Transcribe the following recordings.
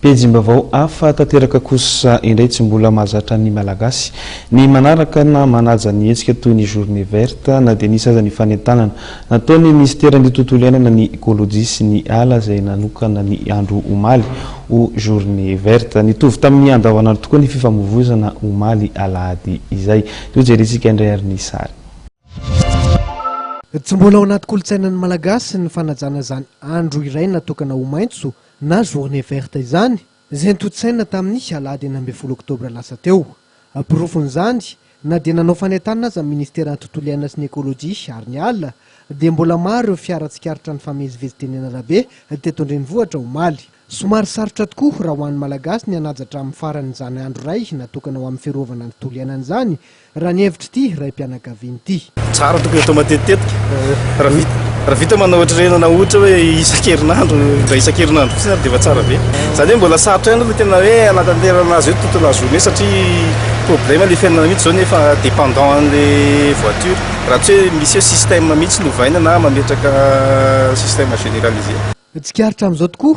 Pejim-baovao hafa tanteraka kosa indray. Tsy mbola mahazatra ny Malagasy ny manaraka na manaja ny hetsika toy ny Journée verte, na dia nisy aza ny fanentanana nataon'ny minisiteran'ny Tontolo iainana, ny ekolojia sy ny ala, izay nanokana ny andro omaly ho Journée verte. Nitovy tamin'ny andavanandro tokoa ny fifamoivoizana omaly alahady izay. Io jerentsika indray ary ny sary. Tsy mbola ao anaty kolontsainan'ny Malagasy ny fanajana izany andro iray natokana ho maitso na Journée verte izany, izay notontosaina tamin'ny alahady 16 oktobra lasa teo. Porofon'izany, na dia nanao fanentanana aza ny minisiteran'ny Tontolo iainana sy ny ekolojia ary ny ala, dia mbola maro ireo fiara tsikaritra nifamezivezy teny an'arabe teto an-drenivohitra omaly. Somary sarotra tokoa raha ho an'ny Malagasy ny hanaja hatramin'ny farany izany andro iray natokana ho amin'ny fiarovana ny tontolo iainana izany, raha ny hevitr'ity raim-pianakaviana ity. Tsara tokony atao matetitetika. Raha vita raha vita manao ohatr'ireny na ohatra hoe isan-kerinandro, indray isan-kerinandro fotsiny ary dia efa tsara be. Izany hoe mbola sarotra ihany aloha tena hoe hanatanterahana azy hoe toute la journée satria problème ilay fiainana mihitsy izao nefa dépendant an'ilay voiture. Raha tsy hoe misy hoe système mihitsy novaina na mametraka système généralisé. Tsikaritra amin'izao tokoa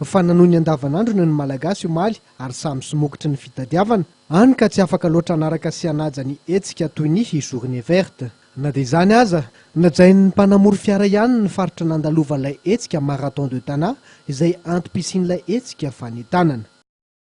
fa nanohy ny andavanandrony ny Malagasy omaly ary samy somokotry ny fitadiavana, hany ka tsy afaka loatra hanaraka sy hanaja ny hetsika toy ny Journée verte. Na dia izany aza, najain'ny mpanamory fiara ihany ny faritra nandalovan'ilay hetsika Marathon de Tana izay antom-pisian'ilay hetsika fanentanana.